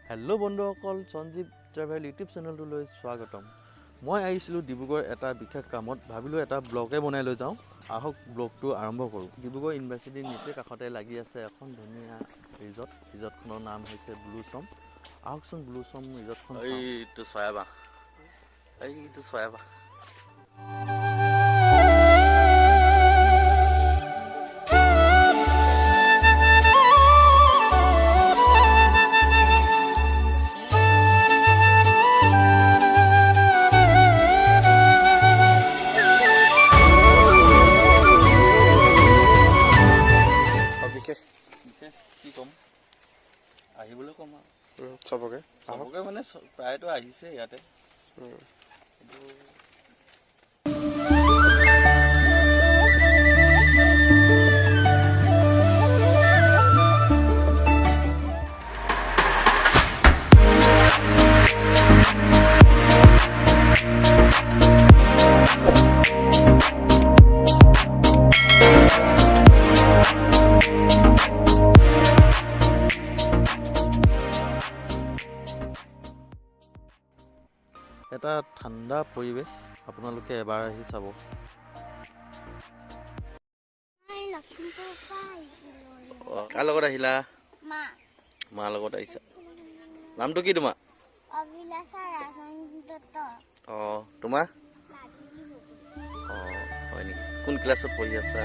Hello' বন্ধুসকল, Sanjeev travel YouTube চেনেলটোলৈ স্বাগতম। মই আহিছিলোঁ ডিব্ৰুগড় এটা বিশেষ কামত। ভাবিলোঁ এটা ব্লগে বনাই লৈ যাওঁ। আহক, ব্লগটো আৰম্ভ কৰোঁ। ডিব্ৰুগড় ইউনিভাৰ্চিটিৰ নিচেই কাষতে লাগি আছে এখন ধুনীয়া ৰিজৰ্ট। ৰিজৰ্টখনৰ নাম হৈছে ব্লুচম। আহকচোন, ব্লুচম ৰিজৰ্টখন চাওঁ। এইটো চয়াবাঁহ, এইটো চয়াবাঁহ। আৰু বিশেষ? বিশেষ কি ক'ম, আহিবলৈ ক'ম আৰু চবকে আহক। চবকে মানে প্ৰায়তো আহিছে ইয়াতে। কিন্তু এটা ঠাণ্ডা পৰিৱেশ, আপোনালোকে এবাৰ আহি চাব। মই লখিমপুৰৰ পৰা আহিছিলোঁ। কাৰ লগত আহিলা? মা। মাৰ লগত আহিছা। নামটো কি তোমাৰ? অভিলাষা ৰাজন দত্ত। অঁ, তোমাৰ? লাডলি গগৈ। অঁ, হয় নেকি? কোন ক্লাছত পঢ়ি আছা?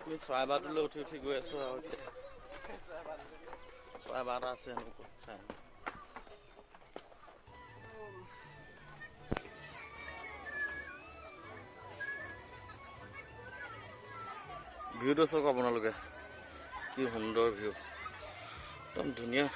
আমি চৰাইবাহটোলৈ উঠি উঠি গৈ আছোঁ আৰু এতিয়া চৰাইবাহ এটা আছে হেনো ওপৰত, চাই আহোঁ। ভিউটো চাওক আপোনালোকে, কি সুন্দৰ ভিউ, একদম ধুনীয়া।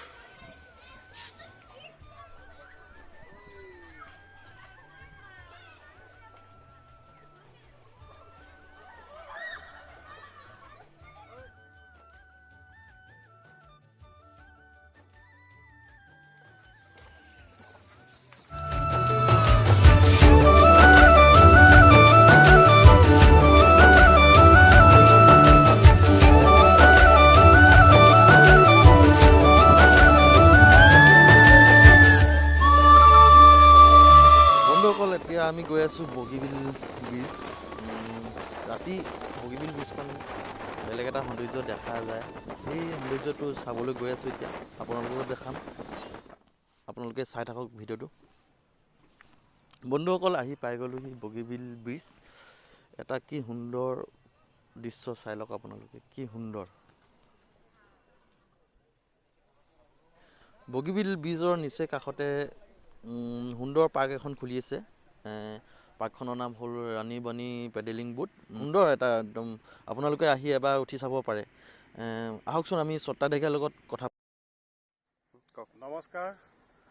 বন্ধুসকল, এতিয়া আমি গৈ আছোঁ বগীবিল ব্ৰিজ। ৰাতি বগীবিল ব্ৰিজখন বেলেগ এটা সৌন্দৰ্য দেখা যায়। সেই সৌন্দৰ্যটো চাবলৈ গৈ আছোঁ এতিয়া, আপোনালোকক দেখাম। আপোনালোকে চাই থাকক ভিডিঅ'টো। বন্ধুসকল, আহি পাই গ'লোহি বগীবিল ব্ৰিজ। এটা কি সুন্দৰ দৃশ্য, চাই লওক আপোনালোকে, কি সুন্দৰ। বগীবিল ব্ৰিজৰ নিচেই কাষতে সুন্দৰ পাৰ্ক এখন খুলি আছে। পাৰ্কখনৰ নাম হ'ল ৰাণী বাণী পেডেলিং বোট। সুন্দৰ এটা একদম, আপোনালোকে আহি এবাৰ উঠি চাব পাৰে। আহকচোন, আমি স্বত্বাধিকাৰীৰ লগত কথা কওক। নমস্কাৰ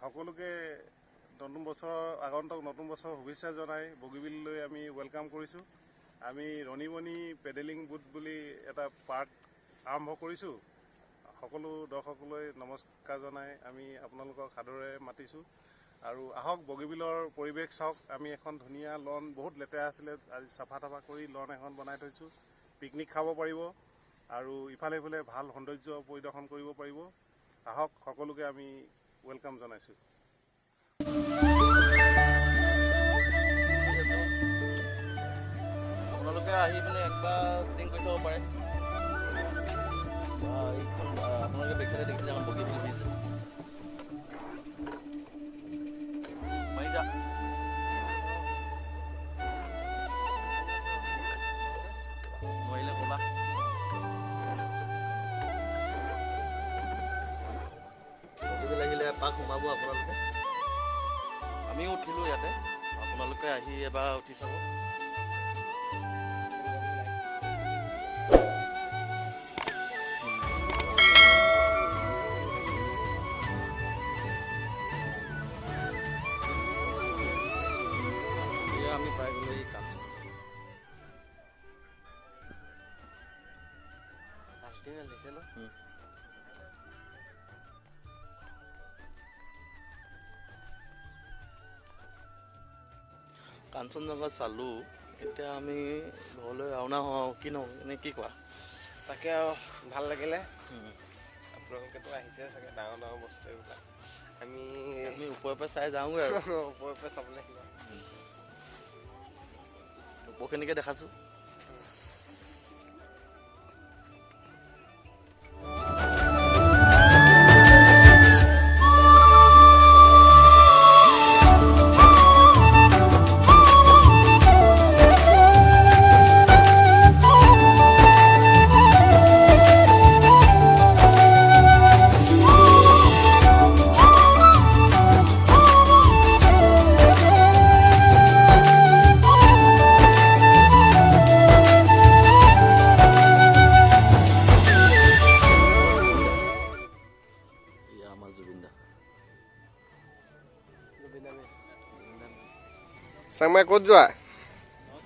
সকলোকে, নতুন বছৰৰ, আগন্তুক নতুন বছৰৰ শুভেচ্ছা জনাই বগীবিললৈ আমি welcome কৰিছোঁ। আমি ৰণীবনী পেডেলিং বোট বুলি এটা পাৰ্ক আৰম্ভ কৰিছোঁ। সকলো দৰ্শকলৈ নমস্কাৰ জনাই আমি আপোনালোকক সাদৰেৰে মাতিছোঁ আৰু আহক, বগীবিলৰ পৰিৱেশ চাওক। আমি এখন ধুনীয়া লন, বহুত লেতেৰা আছিলে, আজি চাফা তাফা কৰি লন এখন বনাই থৈছোঁ। পিকনিক খাব পাৰিব আৰু ইফালে সিফালে ভাল সৌন্দৰ্য পৰিদৰ্শন কৰিব পাৰিব। আহক, সকলোকে আমি welcome জনাইছোঁ। আপোনালোকে আহি পিনে একবাৰ বুকিং কৰি চাব পাৰে। বা এইখন আপোনালোকে বেক চাইডে দেখিছে এখন বগীবিল ব্ৰিজ। মাৰি যা। নোৱাৰিলে ক'বা। বগীবিল আহিলে এপাক সোমাব আপোনালোকে। আমিও উঠিলোঁ ইয়াতে, আপোনালোকে আহি এবাৰ উঠি চাব। লাগিছে ন? কাঞ্চনজংঘা চালোঁ, এতিয়া আমি ঘৰলৈ ৰাওনা হওঁ কি নহওঁ নে কি কোৱা? তাকে আৰু ভাল লাগিলে। আপোনালোকেতো আহিছে চাগে, ডাঙৰ ডাঙৰ বস্তু এইবিলাক। আমি আমি ওপৰৰ পৰা চাই যাওঁগৈ আৰু। ওপৰৰ পৰা চাবলৈ আহিলোঁ। ওপৰখিনিকে দেখাইছোঁ। এয়া আমাৰ জুবিন দা। চাংমাই, ক'ত যোৱা?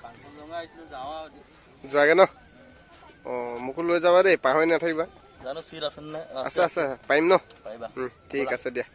কাঞ্চনজংঘা আহিছিলোঁ, যাওঁ আৰু। যোৱাগে ন? অঁ, মোকো লৈ যাবা দেই, পাহৰি নাথাকিবা। জানো চিট আছে নাই। আছে আছে, পাৰিম ন? পাৰিবা। ঠিক আছে দিয়া।